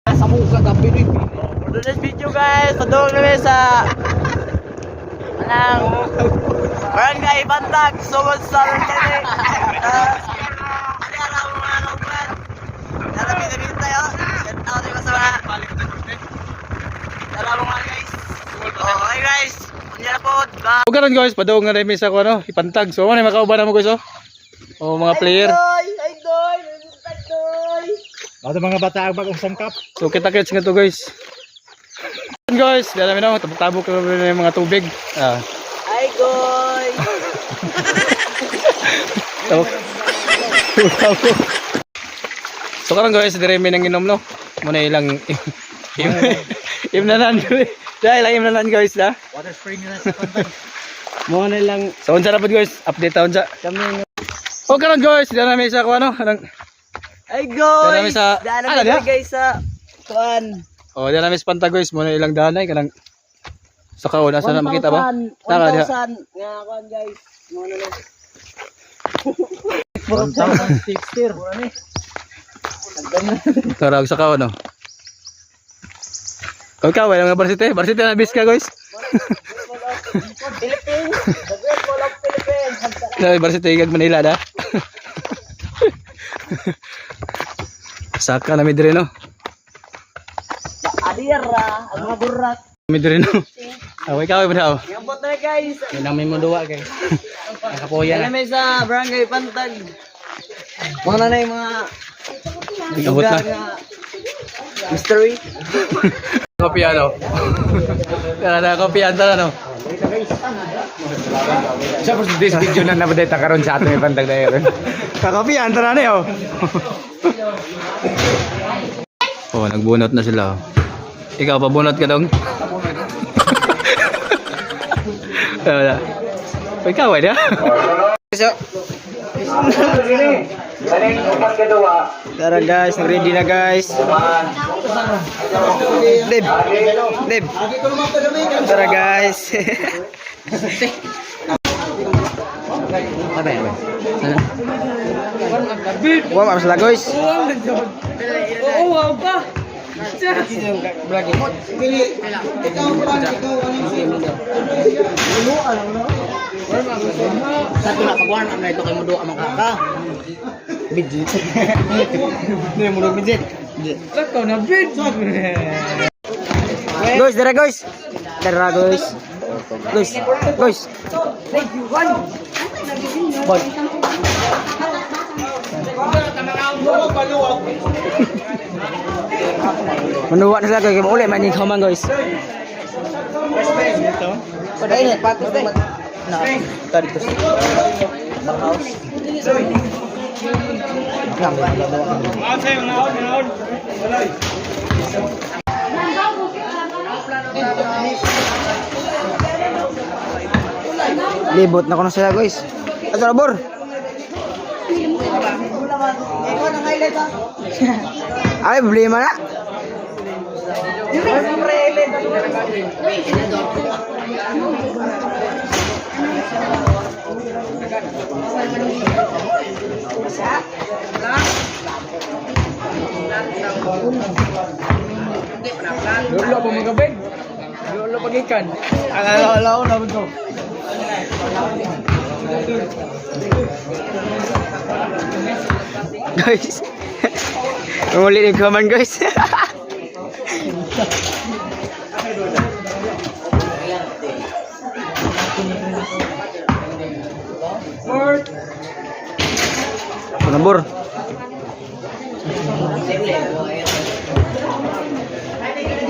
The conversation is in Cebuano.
Sa mukha gabi ni. For today's video, guys, padung kami sa anang Barangay Bantag, sugod sa kami. Ano ang mga kauban? Tara, bita tayo. Shout out ko sa mga. Tara mga guys. Okay guys, unya na po. Bye. O karon guys, padung nga rin sa ko ano, ipantag. So ano makauban na mo guys oh. O mga player. Doy, ay doy, ay doy. Ato mga bata ang bagong sangkap. So kita-kits nga to guys. Guys, dala mi na tabok-tabok na yung mga tubig. Ah, Ay goy. tabok. Tabok. So karon guys, dire mi nang inom no. Muna ilang im imnanan. Dahil lang imnanan guys da. Water spring na sa pantag. Mo na lang So unsa na pud guys, update ta unsa. kami. O karon guys, dala mi sa ko ano, anang Ay goy. Dala mi sa- Dala Ano, mi diha? guys sa kuan. Oh, dala mi sa pantag guys, muna ilang danay kanang sa kaon asa na makita ba? Tara diha. 1,000 nga kuan guys. Mo na lang. 1,060. Tara sa kaon no. Ikaw, wala nga varsity. Varsity na bis ka guys. Philippines. The Great Wall of Philippines. Na varsity kag Manila da. Saka na mi dire no. Adira, ang mga burak. Mi dire no. Away ka ba daw? Ngabot na guys. Yan ang may mo duwa guys. Nakapoya Dala na. mi sa Barangay Pantag. Mga na yung mga Abot lugar na. nga mystery. Kopi ano. Tara na kopi anta no. Sa for this video na nabaday ta karon sa ato may pantag dayon. Kakopi anta na ni oh. Oh, nagbunot na sila. Oh. Ikaw pabunot ka dong? Wala. Ikaw ay da. Tara guys, ready na guys. Deb. Deb. Tara guys. Wa ma sila guys. Oo, wow pa. Sa na pag na ito kay mudo ang kaka. Midget. Hindi mo midget. Sakaw na bid. Guys, dara guys. Dara guys. Guys, guys. Bon. Manuwa na sila guys, uli man yung kaman guys. Padayon, patos din. Na, tadi to. House. Libot na ko na sila guys. Ato na bor. Ay, problema na. Lolo pa mga bed. Lolo pagikan. Ang alaw-alaw na to. Guys. Muli ni kaman guys. Panabor.